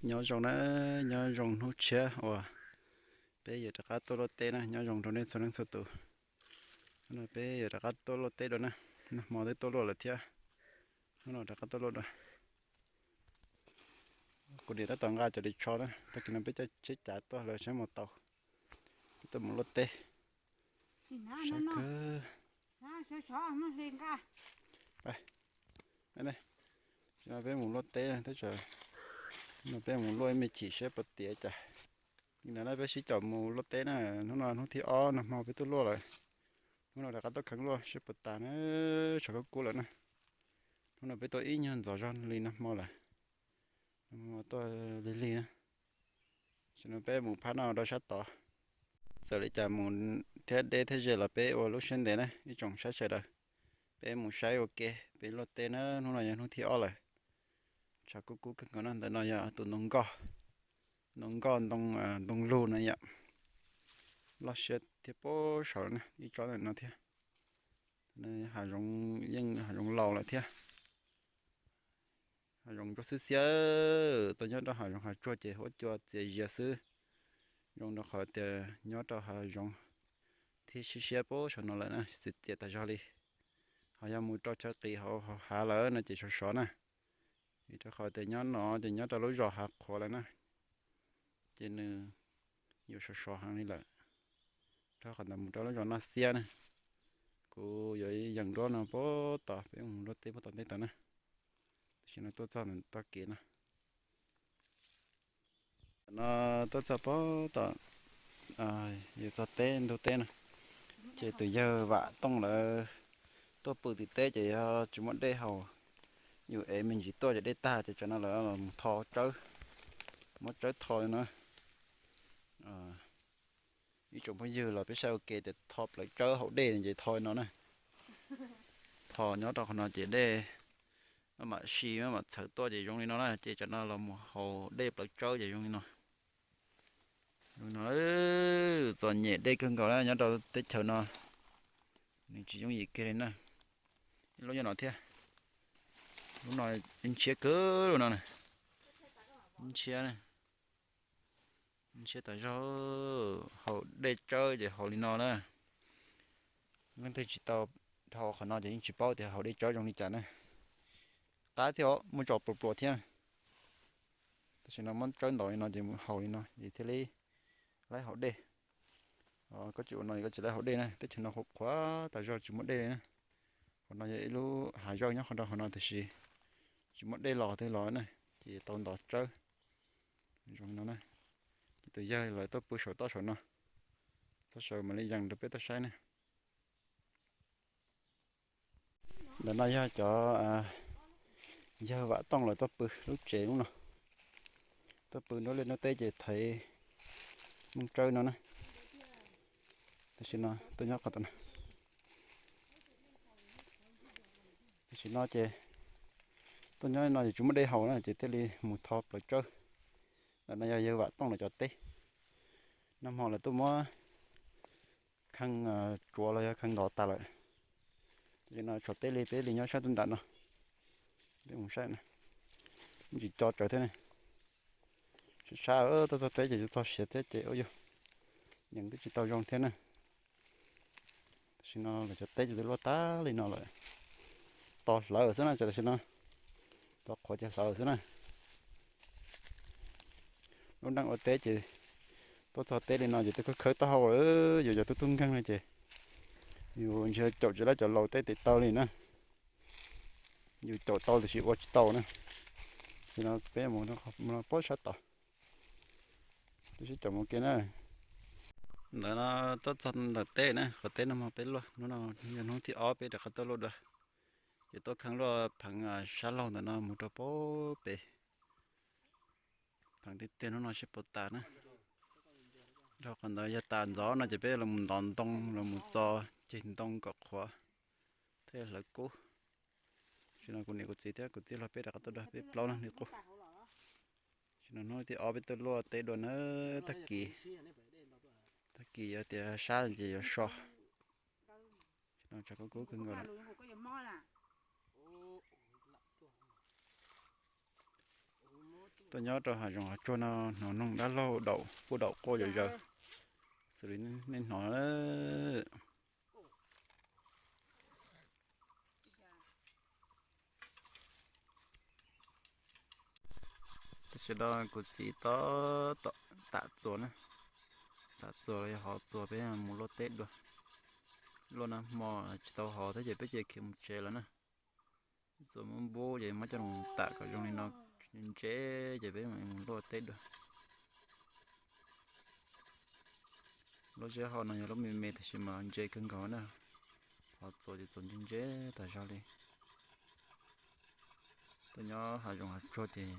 Nyob zoo na, nyob zoo hnub tshiab uas peb yuav rov qab tuaj luaj teb na, nyob zoo rau nej txhua leej txhua tus. Hnub no peb yuav rov qab tuaj luaj teb dua na, nag hmo twb tuaj luaj lawm thiab, hnub no rov qab tuaj luaj dua. Kuv niam tab tom nqa cov li tsho na, tag kis no peb coj tsheb cav tuaj lawv saib mus tau, peb tuaj mus luaj teb. Saib kawg. Peb mus luaj teb, no peb mus luaj ib me chim saib puas tiav cas. Li ntawd na peb sib caum mus luaj teb na, hnub no hnub thib ob nag hmo peb tuaj luaj lawm. Hnub no rov qab tuaj kheev luaj saib puas tas na, tshav kub kub lawm na. Hnub no peb tuaj ib nyuag ntxov zog li nag hmo lawm, nag hmo tuaj lig lig na. Tam sim no peb mus phab no rau sab tod. Txawm li cas mus thiab deb thiab ze los peb ua lub siab ntev na ib tsoom saib sawv daws. Peb mus saib ua ke, peb luaj teb na, hnub no yog hnub thib ob lawm. Tshav kub kub kawg nkaus na, ntawm no yog tus ntoo nkoj, ntoo nkoj ntoo, ntoo lug na yom. Loj siab thiab puag saud na, ib tsob ntawm no thiab. Hav zoov yeej hav zoov laus lawm thiab. Hav zoov ntsuab xwb xiab, tuaj nyob rau hav zoov hav tsuag ces huab cua txias zias xwb. Zoo rau qhov tias nyob rau hav zoov thiab siab siab puag saum no lawm na, txias txias tas zog li. Ho yog mus rau chaw qis hauv hav lawm no ces sov sov na. Vim rau qhov tias nyob no ces nyob rau lub zos hav qhuav lawm na, ces nws yuav sov sov heev li lawm. Rau qhov ntawd mus rau lub zos Naj Xiab na, kuv yuav yees duab no puag tom peb mus luaj teb puag tom ntej tod na. Tam sim no tuaj txog tog kev no. No tuaj txog puag tom, yuav txog teb ntug teb no, ces tus yawg Vam Tooj lawv tuaj pw tim teb ces yog tsis muaj dej haus, yus ev me ntsis tuaj ces dej tag ces tsam no lawv los mus tho tsawb, muab tsawb tho li no. Ib tsoom phooj ywg los peb saib ua ke tias tho plawv tsawb haus dej ces tho li no na. Tho nyob rau qhov no ces dej maj mam si maj mam txhawv tuaj ces zoo li no na, ces tsam no los mus haus dej plawv tsawb ces zoo li no. Zoo li no, txom nyem dej kawg nkaus na nyob rau teb chaws no, nws tsis yooj yim kiag li na. Ib lub nyob no thiab, lub no ntshiab kawg lub no na, ntshiab na. Ntshiab tas zog, haus dej tsawb ces haus li no na. Leej twg tsis tau dhau qhov no ces yeej tsis paub tias haus dej tsawb zoo li cas na. Qab thiab os, muaj tso pluas pluas thiab. Tam sim no muab tsawb ntaus li no ces mus haus li no ces thiaj li laib haus dej. Koj tsis ua no koj tsis laib haus dej na, teb chaws no qhuav qhuav tas zog tsis muaj dej li na. Qhov no yog ib lub hav zauj nyob qhov rau qhov no tiam sis tsis muaj dej los twg los na, ces tau ntaus tsawb zoo no na. Ces tus yawg lawv tuaj pw saum toj saum no, toj saum mam li yees rau peb tuaj saib na. Ntawm no yog cov yawg Vam Tooj lawv tuaj pw lub tsev ub no, tuaj pw nruab liaj nruab teb ces thaiv mooj tsawb no na. Tam sim no tuaj nyob qhov tom no, tam sim no ces tuaj nyob no ces tsis muaj dej haus na ces thiaj li mus tho plawv tsawb. Ntawm no yog yawg Vam Tooj lawv cov teb, nag hmo lawv tuaj muab kheej tsuav los yog kheej ntov tas lawm. Tam sim no tshuav peb li, peb li nyob sab tub nram no, peb mus saib na, tsis co tsawv thiab ne. Sab sab tuaj txog teb ces txog siav thiab ces ua yog yees twb tsis tau zoo thiab na. Tam sim no lawv cov teb ces twb luaj tag li no lawm, to hlawv xwb na, tam sim no to qhuav ces hlawv xwb na. Lub neej ua teb ces tuaj txog teb li no ces twb khawb khawb taub hau, yus cov tub tub nkeeg no ces yus ntshe caum tsis laib cov laus tej tes taw li na. Yus caum tau tiam sis ua tsis tau na. Tam sim no peb mus no pob sab tod, peb sib caum mus ua ke na. Ntawm no tuaj txog ntawm teb na, qhov teb no mas peb luaj, hnub no yog hnub thib ob peb rov qab tuaj luaj dua. Ces tuaj kheej luaj pheev sab laug ntawm no mus rau pem, pheev tiag tiag hnub no seb puas tas na. Rau qhov ntawd yog tas ntxov no ces peb los mus ntov ntoo, los mus txo ceg ntoo kom qhuav thiaj hlawv kub. Tam sim no kuv niam kuv txiv thiab kuv tij laug peb rov qab tuaj dua, peb plaub leeg li qub. Tam sim no hnub thib ob peb tuaj luaj teb dua na, tag kis, tag kis yog tias sab ces yuav so. Tam sim no tshav kub kub kawg nkaus lawm. Tuaj nyob rau hav zoov hav tsuag no hnov noog dab laug daum puj daum quaj zom zaws, xws li nej hnov. Tam sim no kuv txiv tab tom tam txuas na, tam txuas los yog hov txuas peb mus luaj teb dua. Luaj nag hmo tsis tau hov thiab ces peb cia khiav mus tsev lawm na. Txuas muab npub ces muab coj los tam kom zoo li no ntse ces peb mam mus luaj teb dua. Lub zeb hov no yog lub me me tab sis mas ntse kawg nkaus na. Hov txuas ces txuas ntse ntse tas zog li. Tuaj nyob hav zoov hav tsuag ces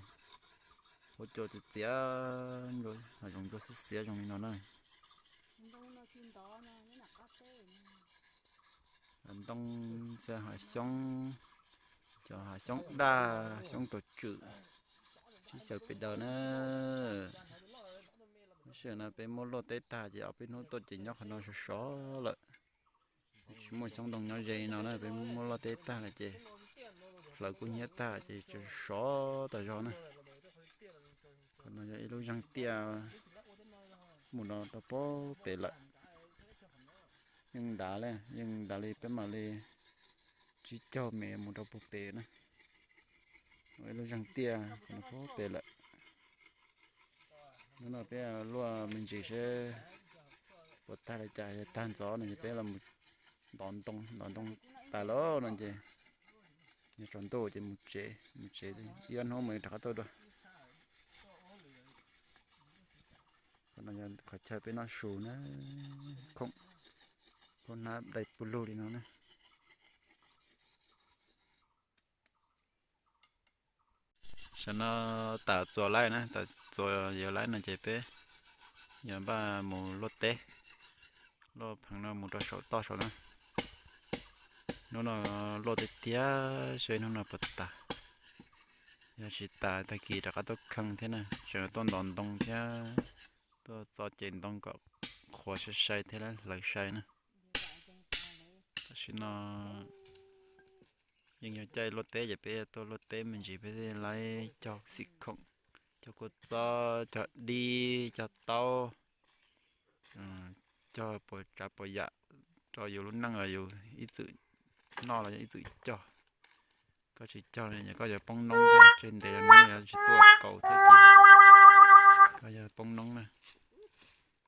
huab cua txias txias, hav zoov ncua xiab xiav zoo li no na. Ntoo xyaw hav xyoob, cov hav xyoob daj xyoob tus tswm, sib xyaw pes daws na. Lub sij hawm no peb muab luaj teb tag ces ob peb hnub tuaj ces nyob qhov no sov sov lawm. Tsis muaj xyoob ntoo nyob ze li no na, peb muab luaj teb tag lawm ces hlawv kub hnyiab tag ces sov tas zog na. Qhov no yog ib lub zeeg tiaj mus no rau pem pem lawm. Yeej ntav li, yeej ntav li peb mam li tsib caug mev mus rau puag pem na. Ib lub zeeg tiaj qhov no puag pem lawm. Hnub no peb luaj me ntsis seb puas tag li cas, yog tag ntxov no ces peb los ntov ntoo, ntov ntoo tas lawm no ces yog tsaus ntuj ces mus tsev, mus tsev ib ob hnub mam li rov qab tuaj dua. Qhov no yog qhov chaw peb noj su na, khoom, khoom hnab dai pug lug li no na. Tam sim no tam txuas laib na, tam txuas yuav laib no ces peb yuav npaj mus luaj teb, luaj pheev no mus rau saum toj saum na. Hnub no luaj tiag tiag, seb hnub no puas tas. Yog tsis tas tag kis rov qab tuaj kheej thiab na, tseem tuaj ntov ntoo thiab, tuaj txo ces ntoo kom qhuav sai sai thiab hlawv sai na. Tam sim no yeej yog caij luaj teb ces peb tuaj luaj teb me ntsis, peb thiaj laib cog xim khoom, cog kua txob, cog dib, cog taub, cog puas tsav puas yam rau yus lub neej los yus ib txwm noj los yog ib txwm cog. Koj tsis cog li ces koj yuav poob noob, tseg ntev los noob yuav tsis tuaj kaus thiab ces koj yuav poob noob na.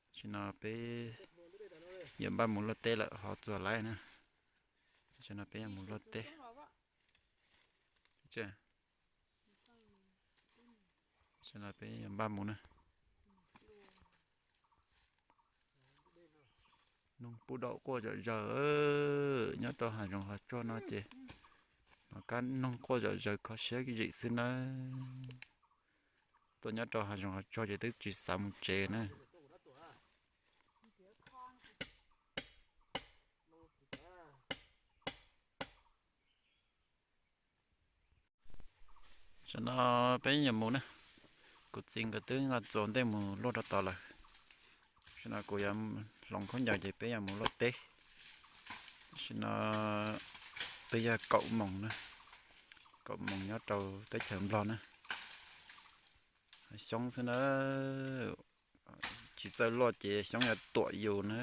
Tam sim no peb yuav npaj mus luaj teb lawm, hov txuas laib na. Tam sim no peb yuav mus luaj teb. Tam sim no peb yuav npaj mus na. Noog pub daum quaj zom zaws, nyob rau hav zoov hav tsuag no ces hnov kab noog quaj zom zaws kho siab zim xwb nawb. Tuaj nyob rau hav zoov hav tsuag ces twb tsis xav mus tsev na. Tam sim no peb yuav mus na, kuv txiv nkawd twb nqa txuas ntej mus luaj rau tod lawm. Tam sim no kuv yuav hloov khaub ncaws ces peb yuav mus luaj teb. Tam sim no twb yog kaum moos na, kaum moos nyob rau teb chaws Nplog na. Xyoob xwb na, tsis txawj luaj ces xyoob yuav tuam yus na.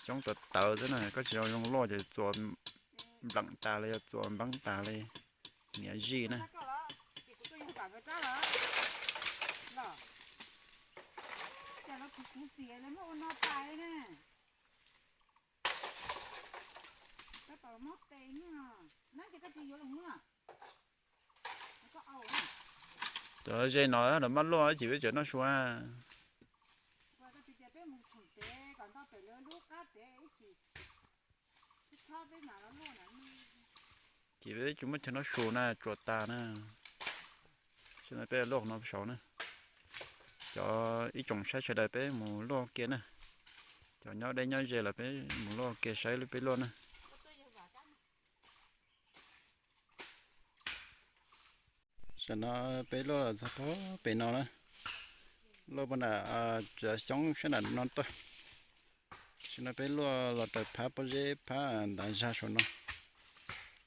Xyoob tawv tawv xwb na, koj tsis zoo luaj ces txuas npleem tas li, yog txuas npeeb tas li, niam zij na. Cov ze no lawv maj luaj ib chim peb tseem noj sua. Ces peb tsis muaj chaw noj su na, tsuas tas na. Tam sim no peb luaj no saud na. Cov ib tsoom saib sawv daws peb mus luaj kiag na. Cov nyob deb nyob ze los peb mus luaj kiag saib peb luaj na. Tam sim no peb luaj txog pem no na. Luaj puag nram cov xyoob sab nram no tuaj. Tam sim no peb luaj los raws phab pob zeb phab ntav zag saum no.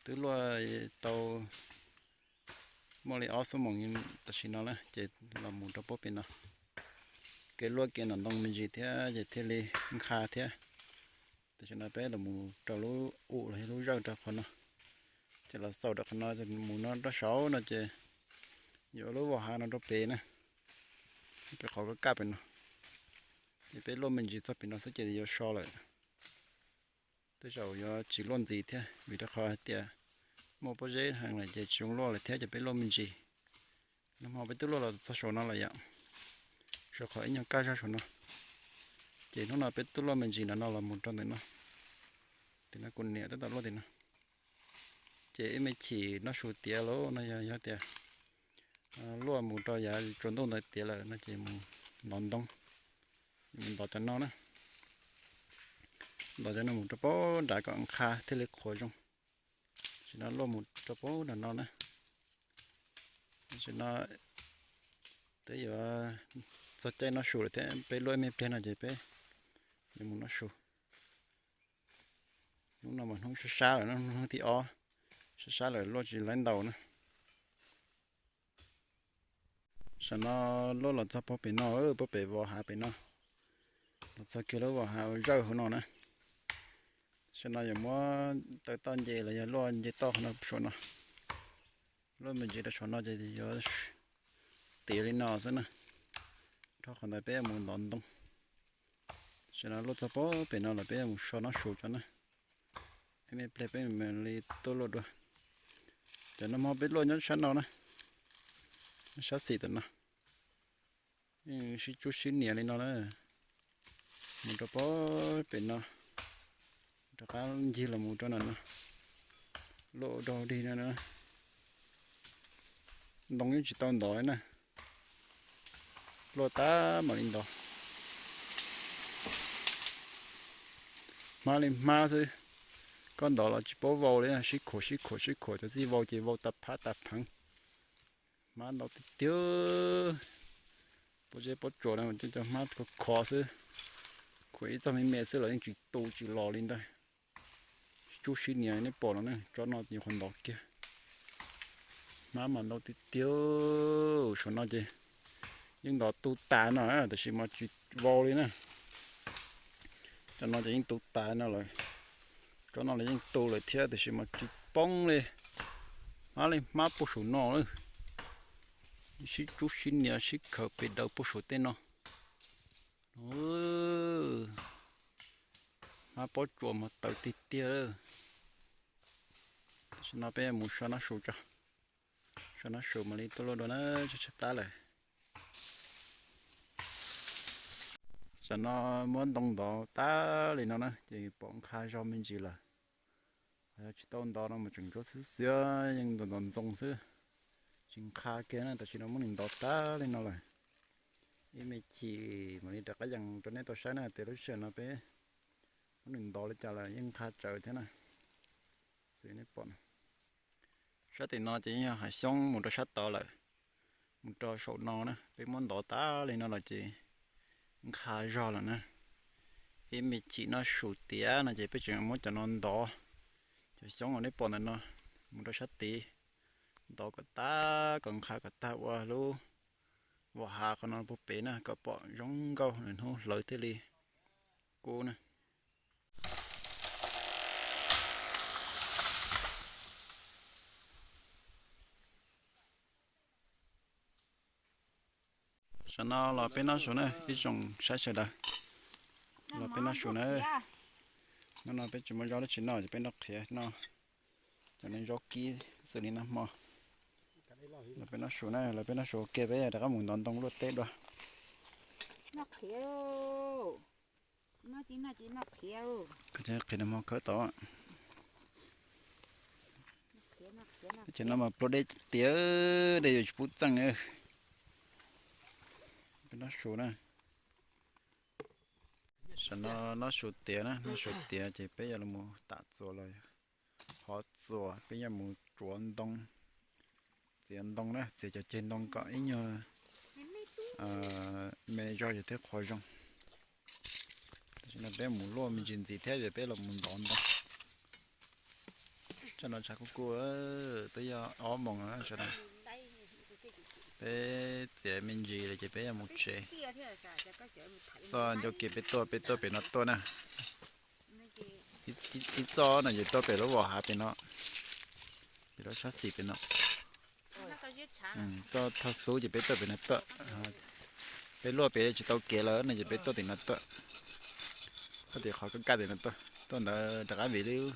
Twb luaj tau muaj li ob xuab moos tam sim no na ces los mus rau puag pem no. Kev luaj kev nram ntoo me ntsis thiab ces thiaj li nkha thiab. Tam sim no peb los mus rau lub um los yog lub zawj rau qhov no. Ces los xaus rau qhov no mus no rau saud no ces yuav lub vos hav no rau pem na. Pem qhov kaj kaj pem no. Ces peb luaj me ntsis txog pem no xwb ces yuav so lawm. Tej zaum yuav tsis luaj ntxiv thiab vim rau qhov hais tias muaj pob zeb heev lawm ces tsis zoo luaj lawm thiab ces peb luaj me ntsis. Nag hmo peb twb luaj los txog saum no lawm yom, saum qhov ib nyuag kaj zog saum no. Ces hnub no peb twb luaj me ntsis nram no los mus rau ntawm no. Tim no kuv niam tab tom luaj tim no. Ces ib me chim noj su tiav lawm no yog yog tias luaj mus rau yav tsaus ntuj ntawd tiav lawm no ces mus ntov ntoo, mus ntov cov no na. Ntov cov no mus rau puag nrad kom nkha thiaj li qhuav zoo. Tam sim no luaj mus rau puag nram no na. Tam sim no twb yuav txog caij noj su lawm thiab, peb luaj ib me pliag no ces peb yuav mus noj su. Hnub no mas hnub sab sab lawm, hnub thib ob, sab sab lawm luaj tsis laib ntau na. Tam sim no luaj los txog puag pem no, puag pem vos hav pem no, los txog kiag lub vos hav zawj hauv no na. Tam sim no yuav muab taw toj nce los yog luaj nce toj qhov no saum no. Luaj me ntsis rau saum no ces yuav tiav li no xwb na. Rau qhov ntawd peb yuav mus ntov ntoo. Tam sim no luaj txog puag pem no lawm peb yuav mus so noj su tso na. Ib me pliag peb mam li tuaj luaj dua. Cov nag hmo peb luaj nyob sab no na, sab xis tam no. Sib tsub sib nias li no na. Mus rau puag pem no, rov qab ncig los mus rau nram no. Luaj ua dog dig no na. Ntoo yeej tsis tau ntov li na. Luaj tab mam li ntov. Hmab li hmab xwb. Koj ntov los tsis paub vau li, sib khuam sib khuam sib khuam, cov txij vau ces vau tas phab tas pheev. Hmab ntau tiag tiag. Pob zeb pob tsuas no cov hmab khov khov xwb. Khuam ib txoj me me xwb los yeej tsis tu tsis los li ntag. Tsub sib nias nej pom no na, tsob no nyuam qhuav ntov kiag. Hmab mas ntau tiag tiag. Saum no ces yeej ntov tu tas no, tab sis mas tsis vau li na. Cov no ces yeej tu tas no lawm. Tsob no los yeej tu lawm thiab tab sis mas tsis poob li. Hmab li hmab puag saum no lawm. Sib tsub sib nias sib khaws pes daws puag saum tej no. Hmab pob tsuas mas tawv tiag tiag. Tam sim no peb mus so noj su tso. So noj su mam li tuaj luaj dua na, tshaib tshaib plab lawm. Tam no muab ntoo ntov tag li no na ces pom nkha zog me ntsis lawm. Yog tsis tau ntov no mas tseem ntsuab xwb xiab, yeej ntov ntxoov xwb, tsis nkha kiag na. Tam sim no muab nws ntov tag li no lawm. Ib me chim mam li rov qab yees rau nej tau saib na tias lub sij hawm no peb muab nws ntov li cas lawm, yeej nkha tsawv thiab na. Xws nej pom, sab tim no ces yeej yog hav xyoob mus rau sab tod lawm, mus rau saum no na. Peb muab ntov tag li no lawm ces nkha zog lawm na. Ib me chim noj su tiav no ces peb tseem muab cov no ntov, cov xyoob uas nej pom ntawm no, mus rau sab tid, ntov kom tag kom nkha kom tag ua lub vos hav qhov no puag pem na, kom pom zoo nkauj nws hnub hlawv thiaj li kub na. Tam no los peb noj su na ib tsoom saib sawv daws. Los peb noj su na. Hnub no peb tsis muaj zaub dab tsi noj ces peb noj qhiav no. Cov neeg zaub kib xws li nag hmo. Los peb noj su na, los peb noj su ua ke peb rov qab mus ntov ntoo luaj teb dua. Qhiav nag hmo khawb tod. Ces no mas pluaj dej tiag, dej yuav tsis pub txeej. Peb noj su na. Tam no noj su tiav na, noj su tiav ces peb yuav los mus tam txuas los hov txuas, peb yuav mus tsuav ntoo, txiav ntoo na, txiav cov ceg ntoo kom ib nyuag me zog yog thiab qhuav zoo. Tam sim no peb mus luaj me ntsis ntxiv thiab es peb los mus ntov ntoo. Tsam no tshav kub kub, twb yog ob moos sawv daws. Peb txiav me ntsis lawm ces peb yuav mus tsev. Txoj ncauj kev peb tuaj, peb tuaj pem no tuaj na. Ib txoj no ces tuaj pem lub vos hav pem no, pem lub sab xis pem no. Txoj thaj xub ces peb tuaj pem no tuaj. Peb luaj pem tsis tau kev lawm no ces peb tuaj tim no tuaj. Tuaj tim qhov kaj kaj tim no tuaj, tuaj ntawd rov qab vim lub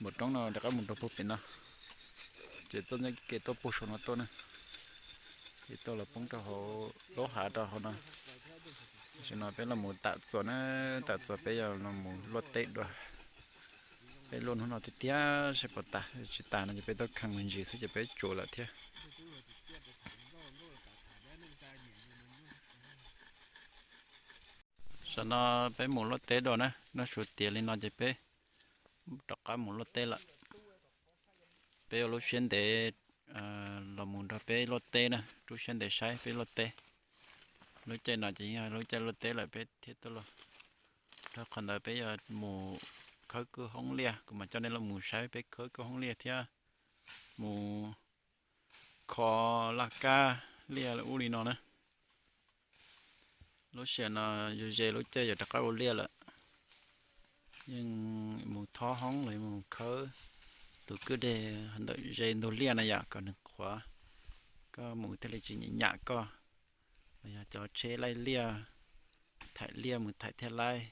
npam roob no rov qab mus rau puag pem no. Ces txoj ncauj kev tuaj puag saum no tuaj na. Ces tuaj los poob rau hauv lub hav rau hauv no. Tam sim no peb los mus tam txuas na, tam txuas peb yuav los mus luaj teb dua. Peb luaj hnub no tiag tiag seb puas tas, tsis tas no ces peb tuaj kheej me ntsis xwb ces peb tsuas lawm thiab. Tam sim no peb mus luaj teb dua na, noj su tiav li no ces peb rov qab mus luaj teb lawm. Peb ua lub siab ntev los mus nrog peb luaj teb na, lub siab ntev saib peb luaj teb. Lub caij no ces yog lub caij luaj teb lawm peb thiaj tuaj luaj. Rau qhov ntawd peb yuav mus khawb kwj hoob liaj, kuv mam coj nej los mus saib peb khawb kwj hoob liaj thiab mus kho laj kab liaj ub li no na. Lub sij hawm no yog ze lub caij yuav rov qab ua liaj lawm. Yeej mus thob hoob los mus khawb tus kwj deg ntawm ze ntug liaj na yom, kom nws qhuav, koj mus thiaj li tsis nyam nyam koj. Los yog cov tsheb laij liaj, thaim liaj mus thaim thiaj laib,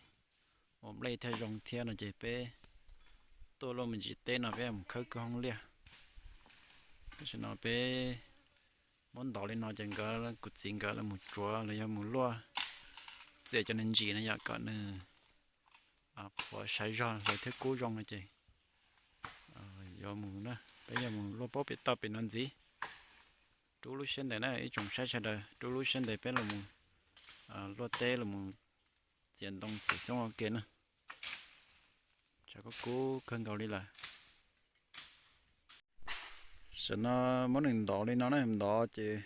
ua nplej thiaj zoo thiab no ces peb tuaj luaj me ntsis teb no peb mus khawb kwj hoob liaj. Tam sim no peb muab ntov li no ces nkawd kuv txiv nkawd los mus tsuav los yog mus luaj txiav cov niag ntsis no yom, kom nws qhuav saiv zog hlawv thiab kub zoo no ces yuav mus na, peb yuav mus luaj pob pem toj pem no ntxiv. Rub lub siab ntev na ib tsoom saib sawv daws, rub lub siab ntev peb los mus luaj teb los mus txiav ntoo txiav xyoob ua ke na. Tshav kub kub kawg nkaus li lawm. Tam sim no muab nws ntov li no na, ntov ces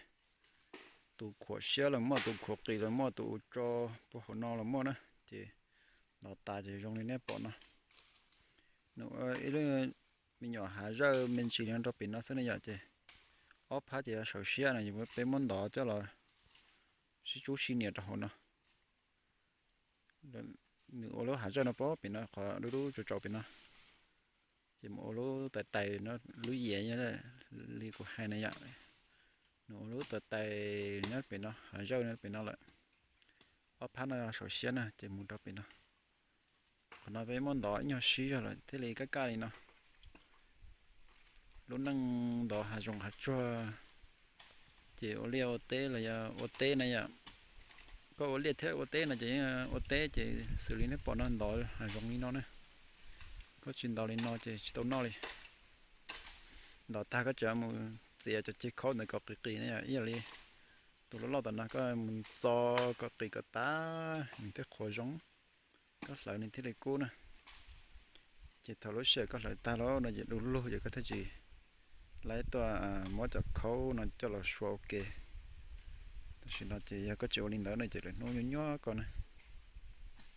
tus khuam siab los muaj, tus khuam qis los muaj, tus tso puag hauv no los muaj na. Ces ntov tas ces zoo li nej pom no. Nws ua ib lub me nyuam hav zawj me ntsis li no rau pem no xwb ne yom, ces ob phab ces yog saum siab no, peb muab ntov coj los sib tsub sib nias rau hauv no. Nws ua lub hav zawj no pob pem no, qhov dub dub tsaus tsaus pem no, ces mus ua lub tais tais no, lub yias li kuv hais na yom. Nws ua lub tais tais nyob pem no, hav zawj no pem no lawm. Ob phab no saum siab na, ces mus rau pem no. Qhov no peb muab ntov ib nyuag sib zog lawm thiaj li kaj kaj li no. Lub neej ntov hav zoov hav tsuag ces ua liaj ua teb los yog ua teb na yom. Koj ua liaj thiab ua teb no ces yeej ua teb ces xws li nej pom no ntov hav zoov li no na. Koj tsis ntov li no ces tsis tau noj li. Ntov tag koj tseem mus txiav cov ceg khaub ntawd kom qis qis na yom, ib yam li tus loj loj tom no koj mus txo kom qis kom tas nws thiaj qhuav zoo, koj hlawv nws thiaj li kub na. Ces thaum lub sij hawm koj hlawv tag lawm no ces du lug ces koj thiaj tsis laib tuaj muab cov khaub no coj los sua ua ke. Tam sim no ces yog koj tsis ua li ntawd no ces lwm hnub nyuaj nyuaj koj na.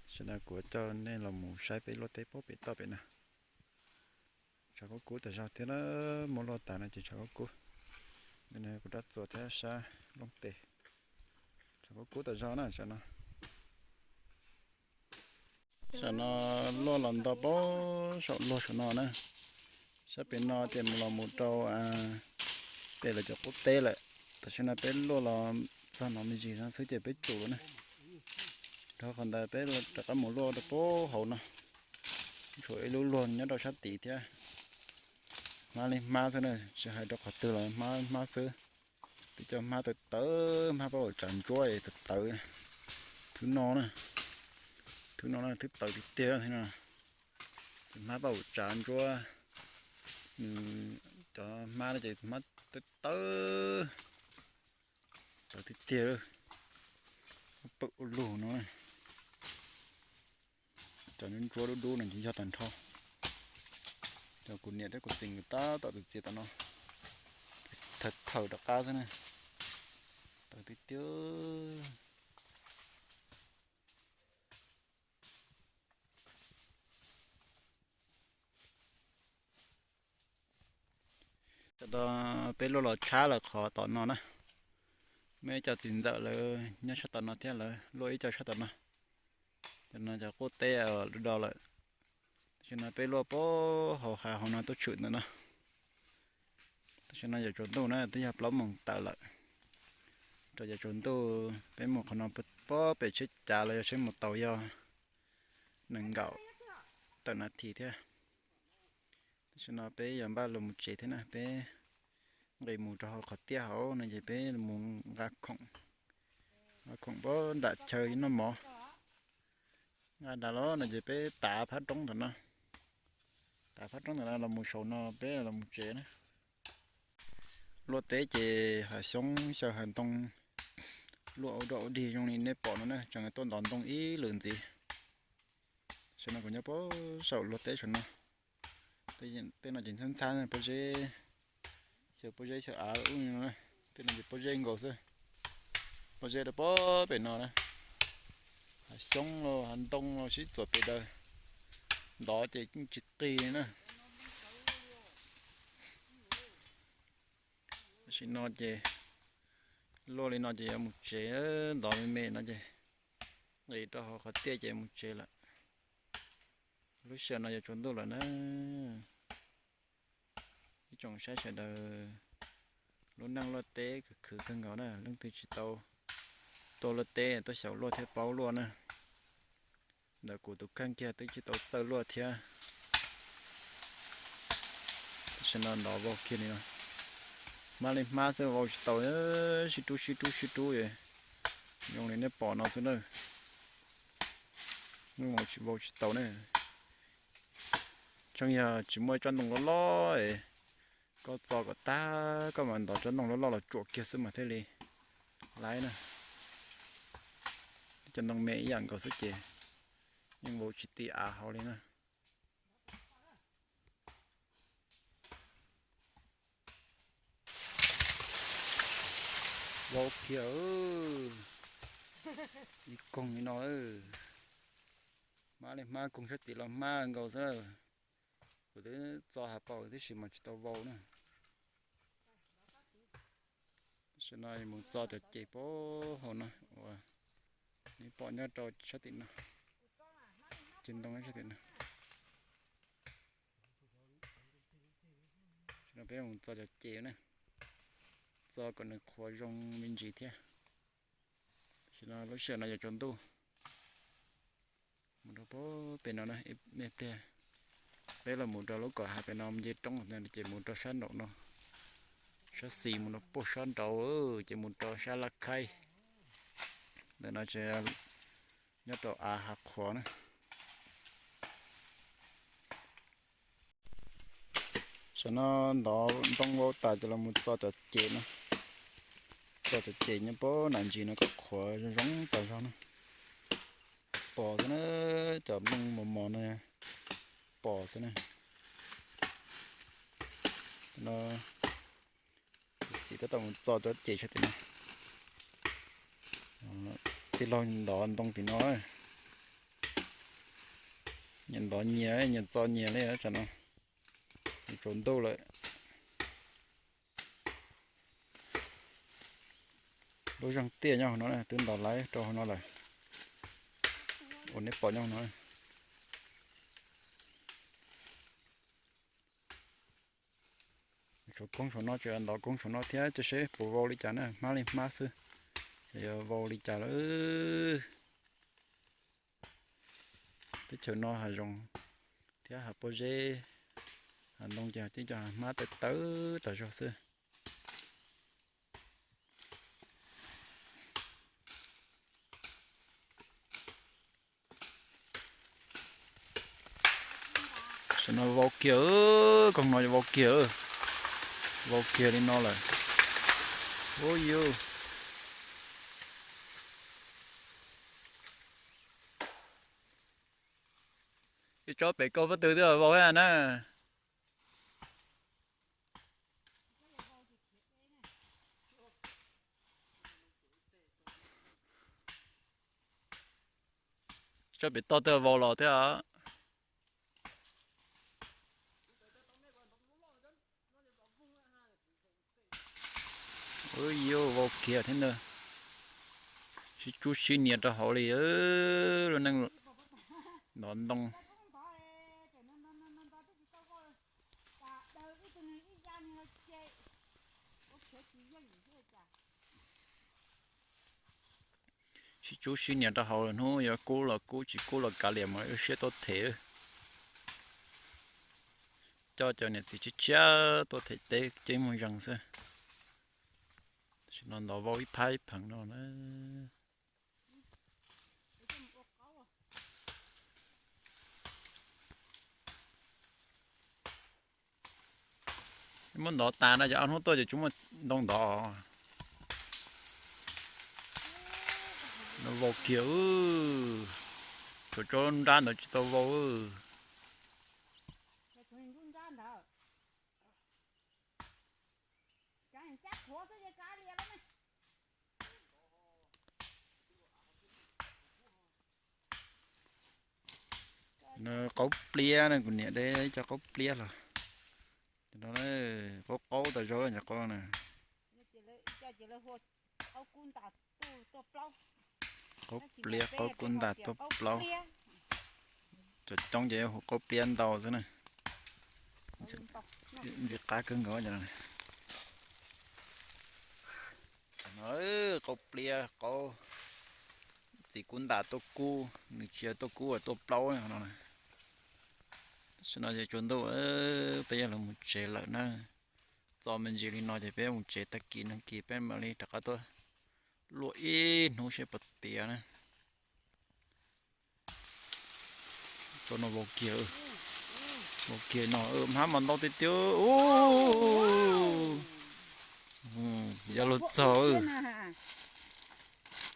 Tam sim no kuv coj nej los mus saib peb luaj teb pob pem toj pem na. Tshav kub kub tas zog thiab na, muab luaj tas no ces tshav kub kub. Ntawm no kuv rab txuas thiab sab looj tes. Tshav kub kub tas zog na tam no. Tam no luaj los nto pob saum luag saum no na. Sab pem no ces mus los mus rau pem lawv cov qub teb lawm. Tam sim no peb luaj los txog no me ntsis no xwb ces peb tsum lawm na. Rau qhov ntawd peb rov qab mus luaj rau pob hauv no. Tshuav ib lub luag nyob rau sab tid thiab. Hmab li hmab xwb na, tsis hais rau qhov twg los hmab hmab xwb. Twb cov hmab tawv tawv, hmab pab ua tsav ntsuab tawv tawv. Thwb no na, thwb no na, thwb tawv tiag tiag thiab no. Ces hmab pab ua tsav ntsuab, nws cov hmab no ces hmab tawv tawv, tawv tiag tiag, pawm ua lug no. Cov ntsuab ntsuab dub dub no ces yog tag nrho. Cov kuv niam thiab kuv txiv nkawd tab tom txiav txiav tom no, thaum thaum rov qab xwb na. Tau Tiag tiag. Cov no peb luaj los tshab lawm qhov tom no na. Muaj ib co txiv ntxawm lawv nyob sab tom no thiab lawv luaj ib co sab tom no. Cov no cov qub teb do lawm. Tam sim no peb luaj puag hauv hav hauv no tuaj tshwm ntawm no. Tam sim no yog tsaus ntuj na, twb yog plaub moos tawm lawm. Rau yav tsaus ntuj peb mus qhov no puag pem tsheb cav los yog tsheb mus tau yog nees nkaum tawm nas this thiab. Tam sim no peb yuav npaj los mus tsev thiab na, peb nqis mus rau hauv qhov tiaj hauv no ces peb mus nqa khoom, nqa khoom puag nram chaw noj mov. Nqa tas los no ces peb tav phab roob ntawm no, tav phab roob ntawm no los mus saum no peb los mus tsev na. Luaj teb ces hav xyoob xyaw hav ntoo luaj ua dog ua dig zoo li nej pom no na, tseem tuaj ntov ntoo ib lwm ntxiv. Saum no kuv nyob puag saum luaj teb saum no. Tej no ces ntxhab ntxhab pob zeb, xyaw pob zeb xyaw av ub no, tej no ces pob zeb nkaus xwb. Pob zeb rau puag pem no na, hav xyoob los hav ntoo los sib txuam pes daws, ntov ces yeej tsis qis li na. Tam sim no ces luaj li no ces yuav mus tsev, ntov me me no ces nqis rau hauv qhov tiaj ces mus tsev lawm. Lub sij hawm no yuav tsaus ntuj lawm na. Ib tsoom saib sawv daws, lub neej luaj teb khwv khwv kawg nkaus na, leej twg tsis tau tuaj luaj teb tuaj xyaum luaj thiab paub luaj na. Ntawm kuv tus kheej kiag twb tsis tau txawj luaj thiab. Tam sim no ntov vau kiag li no, hmab li hmab xwb vau tsis tau, sib rub sib rub sib rub, zoo li nej pom no xwb na. Vau tsis tau ne. Tseeb yog tsis muaj ib tsob ntoo loj loj es koj txo kom tag koj mam ntov tsob ntoo loj loj los tsuam kiag xwb mas thiaj li laib na. Cov ntoo me ib yam nkaus xwb ces yeej vau tsis ti av hauv li na. Vau kiag, ib koog li no, hmab li hmab, koog sab tim los hmab nkaus xwb. Kuv twb txo hav paus tib si mas tsis tau vau na. Tam sim no mus txo cov ces puag hauv no uas nej pom nyob rau sab tim no, ces ntoo sab tim no. Tam sim no peb mus txo cov ces na, txo kom nws qhuav zoo me ntsis thiab. Tam sim no lub sij hawm no yuav tsaus ntuj. Mus rau puag pem no na, ib me pliag peb los mus rau lub kom hav pem no nce roob ces mus rau sab nraum no, sab xis mus rau puag sab nraud, ces mus rau sab laj khaib. Ntawm no ces nyob rau av hav qhuav na. Tam sim no ntov ntoo vau tas ces los mus txo cov ces no. Txo cov ces nyob puag nram ntsis no kom qhuav zoo zoo tas zog na. Pom xwb na, cov nplooj mos mos no pom xwb na. No, txiv tab tom mus txo cov ces sab tim no. Tij laug ntov ntoo tim no, nyias ntov nyias, nyias txo nyias li tsam no. Tsaus ntuj lawm. Lub zeeg tiaj nyob hauv no twb ntov laib rau hauv no lawm, uas nej pom nyob hauv no. Tshuav koob saum no, tseem ntov koob saum no thiab, cia seb puas vau li cas na, hmab li hmab xwb, yog vau li cas lawm. Teb chaws no hav zoov thiab hav pob zeb, hav ntoo ces cov hav hmab tawv tawv tas zog xwb. Tam sim no vau kiag, koog no vau kiag, vau kiag li no lawm. Ua yus, ib tsob pem koj pob tw twb vau na. Tso pem toj twb vau los thiab. Ub, yuav vau kiag thiab ntag. Sib tsub sib nias rau hauv li lub neej ntov ntoo. Sib tsub sib nias rau hauv lawm, hnub yuav kub los kub, tsis kub los kav liam mas lub siab tuaj them. Coj cov niam txiv tshiab tshiab tuaj them teb ceeb muaj zeeg xwb. Tam sim no ntov vau ib phab ib pheev no na. Muab ntov tas no ces ob hnub tuaj ces tsis muaj ntoo ntov. Vau kiag, tsuas tso nrab ntawd tsis tau vau. Qaub pliab na, kuv niam de cov qaub pliab los. Qaub qaub tas zog cov qaub na. Qaub pliab, qaub kub ntas tuaj plaub. Cov coob ces hu qaub pliab ntau xwb na. Ntxim qab kawg nkaus cov no. Qaub pliab, qaub txiv kub ntas tuaj kub, nws tsis yog tuaj kub, tuaj plaub no. Tam sim no ces tsaus ntuj, peb yuav los mus tsev lawm na. Txo me ntsis li no ces peb mus tsev, tag kis nag kis peb mam li rov qab tuaj luaj ib hnub seb puas tiav na. Tso no vau kiag, vau kiag no, hmab mas ntau tiag tiag. Yog luag txog,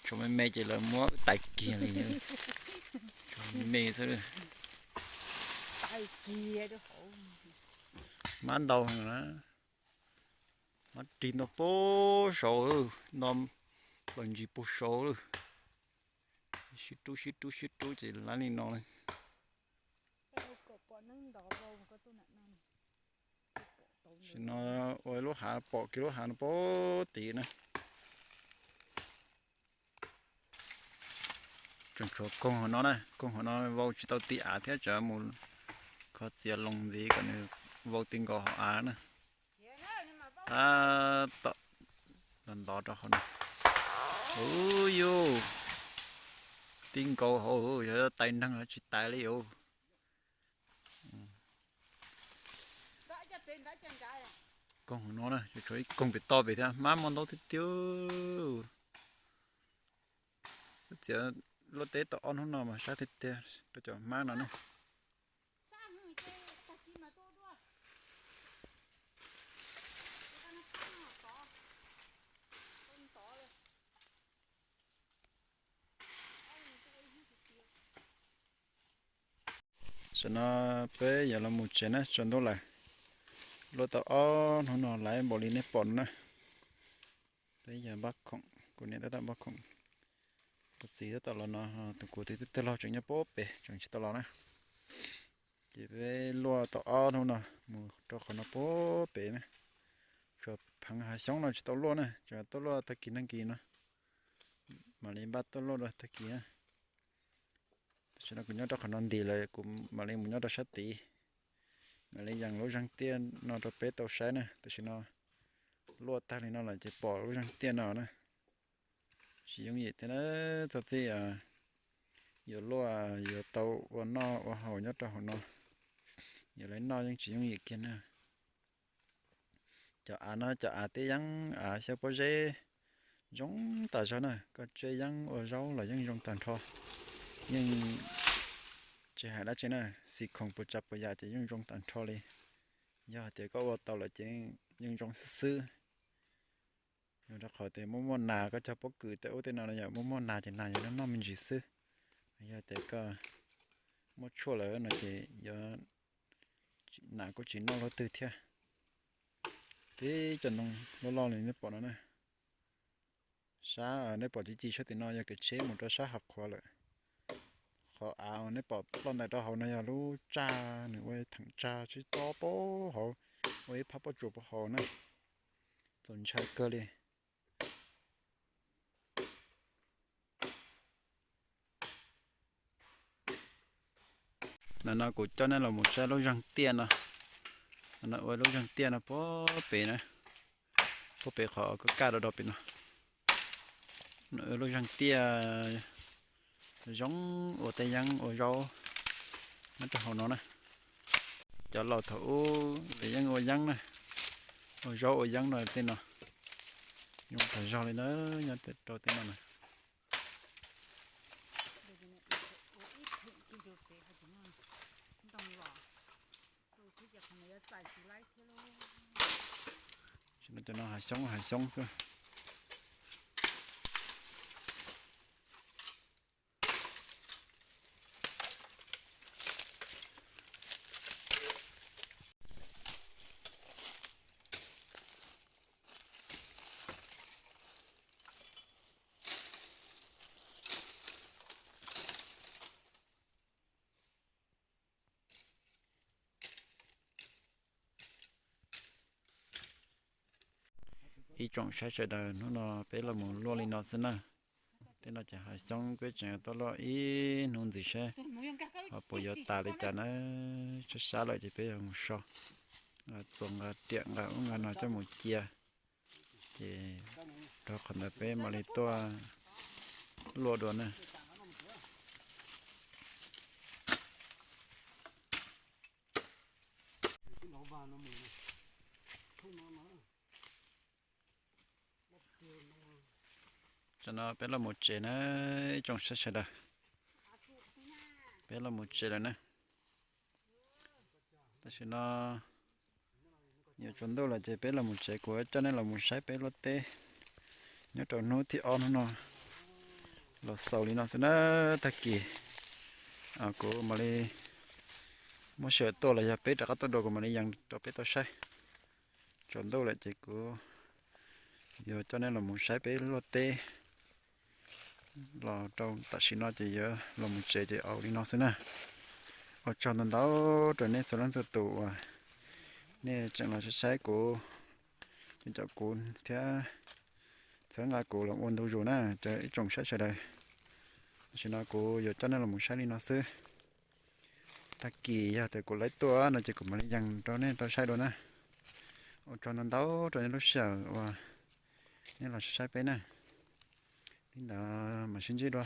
tshuav me me ces lawv muab tais kiag li. Tshuav me me xwb. Hmab ntau na. Hmab rig nto puag saud, nto plaws ntsis puag saud lawm. Sib rub sib rub sib rub ces lab li no li. Tam sim no ua lub hav pom kiag lub hav no puag tid na. Tseem tshuav koog hauv no na, koog hauv no vau tsis tau ti av thiab, tsam mus kho txiav loo ntxiv kom nws vau ti nkaus hauv av na. Tab tom ntov rau hauv no. Ub yuj, ti nkaus hauv, yog tais neeg los tsis tais li os. Koog no na, tshuav ib koog pem toj pem thiab, hmab muaj ntau tiag tiag. Txiav luaj teb tau ob hnub no mas sab tiag tiag rau cov hmab no na. Tam sim no peb yuav los mus tsev na, tsaus ntuj lawm. Luaj tau ob hnub no laiv npaum li nej pom no na. Peb yog npaj khoom, kuv niam tab tom npaj khoom, kuv txiv tab tom los no, tus kuv txiv twb tawg laug tseem nyob puag pem tseem tsis tau los na. Ces peb luaj tau ob hnub no mus rau qhov no puag pem na. Tshuav pheev hav xyoob no tsis tau luaj na, tseem tuaj luaj tag kis nag kis no. Mam li npaj tuaj luaj rau tag kis na. Tam sim no kuv nyob rau qhov no ntis lawm, kuv mam li mus nyob rau sab tid. Mam li yees lub zeeg tiaj no rau peb tau saib na. Tam sim no luaj tag li no lawm ces pom lub zeeg tiaj no na. Tsis yooj yim thiab na, txog txij yuav luaj yuav tau ua noj ua haus nyob rau hauv no, yuav lawv noj yeej tsis yooj yim kiag na. Cov av no cov av tib yeeb av xyaw pob zeb zoo tas zog na, koj tseb yeeb ua zaub los yeej zoo tag nrho. Yeej tsis hais dab tsi na, xim khoom puas tsav puas yam ces yeej zoo tag nrho li. Yog hais tias koj ua tau lawm ces yeej zoo xwb xwb. Yog rau qhov tias muaj muaj nas, koj cog pob kws tej ub tej no yog muaj muaj nas ces nas yog noj noj me ntsis xwb. Yog tias koj muaj tshuaj lawm no ces yuav nas kuj tsis noj luaj twg thiab. Tib cov ntoo loj loj li nej pom no na. Sab nej pom ci ci sab tim no yog kev tsheb mus rau sab hav qhuav lawm. Qhov av uas nej pom ploj ntais rau hauv no yog lub tsag, nws ua theem tsag sib tob puag hauv, ua ib phab pob tsuas puag hauv na. Txaus ntshai kawg li. Ntawm no kuv coj nej los mus saib lub zeeg tiaj no. Ntawm no ua lub zeeg tiaj no puag pem na, puag pem qhov kaj kaj do do pem no. Lub zeeg tiaj zoo, ua tej yeeb ua zaub nyob rau hauv no na. Cov laus thaum ub lawv yeej ua yeeb na, ua zaub ua yeeb no tej no. Zoo tag zog li na, nyob rau tej no na. Tam sim no cov no hav xyoob hav xyoob xwb. Ib tsoom saib sawv daws, hnub no peb los mus luaj li no xwb na. Tej no ces hav xyoob, peb tseem tuaj luaj ib hnub ntxiv saib ho puas yuav tas li cas na. Sab sab lawm ces peb yuav mus so, nqa txuas nqa riam nqa ub nqa no coj mus cia, ces rau qhov ntawd peb mam li tuaj luaj dua na. Tam no peb los mus tsev na, ib tsoom saib sawv daws. Peb los mus tsev lawm na. Tam sim no yuav tsaus ntuj lawm ces peb los mus tsev, kuv coj nej los mus saib peb luaj teb nyob rau hnub thib ob hnub no los xaus li no xwb na. Tag kis kuv mam li muab sij hawm tuaj los yog peb rov qab tuaj dua kuv mam li yees rau peb tau saib. Tsaus ntuj lawm ces kuv yuav coj nej los mus saib peb luaj teb los rau tam sim no ces yuav los mus tsev ces au li no xwb na. Ua tsaug ntau ntau rau nej txhua leej txhua tus uas nej tseem los saib saib kuv, cov kuv thiab txhawb nqa kuv los ua ntu zus na cov ib tsoom saib sawv daws. Tam sim no kuv yuav coj nej los mus saib li no xwb. Tag kis yog tias kuv laib tuaj no ces kuv mam li yees rau nej tau saib dua na. Ua tsaug ntau ntau rau nej lub sij hawm uas nej los saib saib peb na. Li ntawd mam sib ntsib dua.